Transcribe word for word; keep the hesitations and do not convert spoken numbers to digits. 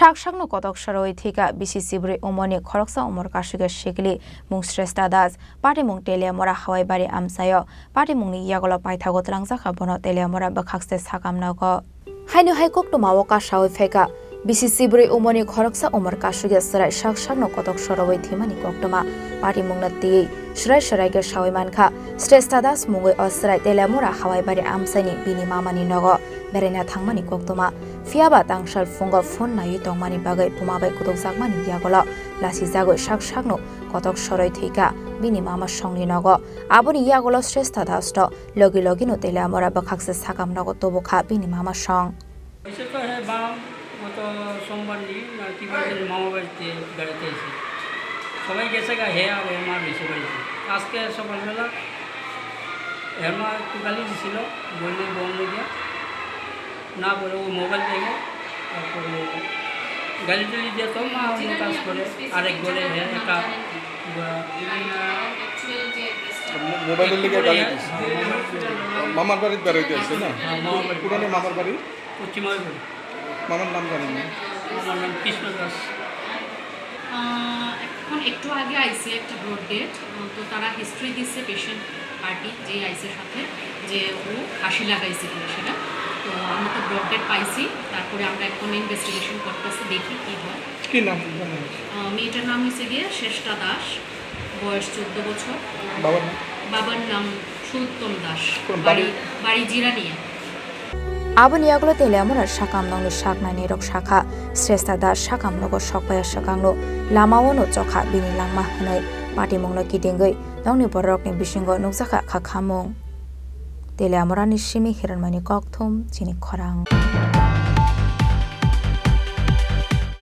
Sak sakno kotok sorowi thwikha B C C bwrwi Umorni khoroksa Umor Kasugya Sikli mung Sresta Das, patimung Teliamura Hawaibari amchaio, patimungni yagulo paithago twlangjakha bono Teliamura bwkhakse sakam nogo. Haino hai koktwmao kasawi phaikha B C C bwrwi Umorni khoroksa Umor Kasugya chwrai sak sakno kotok sorowi thwimani koktwma. Patimungno twiwi chwrai chwrai khe sawi mankha, Sresta Das mungwi o chwrai Teliamura Hawaibari amchaini bini mamani nogo beraina thangmani koktwma. Phiyaba tangsal phungo phone naiwi tongmani bagwi buma bai kutukjakmani yagulo lasijagwi sak sakno kotok soroi thwikha bini mama songni nogo. Aboni yagulo Sresta Das to logi logino Teliamura bwkhakse sakam nogo tubukha bini mama song. এসে তো হে বাম গত সোমবার দিন না কি বার দিন মামা বাড়িতে বেড়াতে এসে সবাই গেছে গা, হে আর এর মা রয়েছে বাড়িতে। আজকে সকালবেলা এর মা একটু গালি দিছিল, বললে বন্ধ দিয়া না করে ও মোবাইল দেখে, তারপরে গালি টালি দিয়ে তো মা অন্য কাজ করে, আরেক ঘরে হে একটা বা- মো-, মোবাইলের লিগে গালি দিছে। হ্যাঁ, মোবাইল মামার বাড়িত বেড়াইতে আসছে না? হ্যাঁ, মামার বাড়ি। পুরানো মামার বাড়ি? পশ্চিম মামার বাড়ি। মামার নাম জানেন না? আমার নাম কৃষ্ণ দাস। আহ, এখন একটু আগে আইছে একটা ব্রড ডেড, আহ, তো তারা হিস্ট্রি দিচ্ছে পেশেন্ট পার্টি যে আইছে সাথে, যে ও ফাঁসি লাগাইছে কিনা সেটা। তো আমরা তো ব্রড ডেড পাইছি, তারপরে আমরা এখন ইনভেস্টিগেশন করতেছি, দেখি কি হয়। কি নাম? আহ, মেয়েটার নাম হচ্ছে গিয়ে শ্রেষ্ঠা দাস, বয়স চোদ্দ বছর। বাবার নাম? বাবার নাম সুত্তম দাস, কোন বাড়ি? বাড়ি, বাড়ি Jirania. Aboni yagulo Teliamura sakam nokni saknainai rok sakha, Sresta Das sakam nogo sokpaiya swkangno lamao no chokha bini langma hwnwi patimungno kitingwi nokni bororokni bisingo nukjakha kha khamung. Teliamurani simi Hiranmani Kokthum, chini khorang.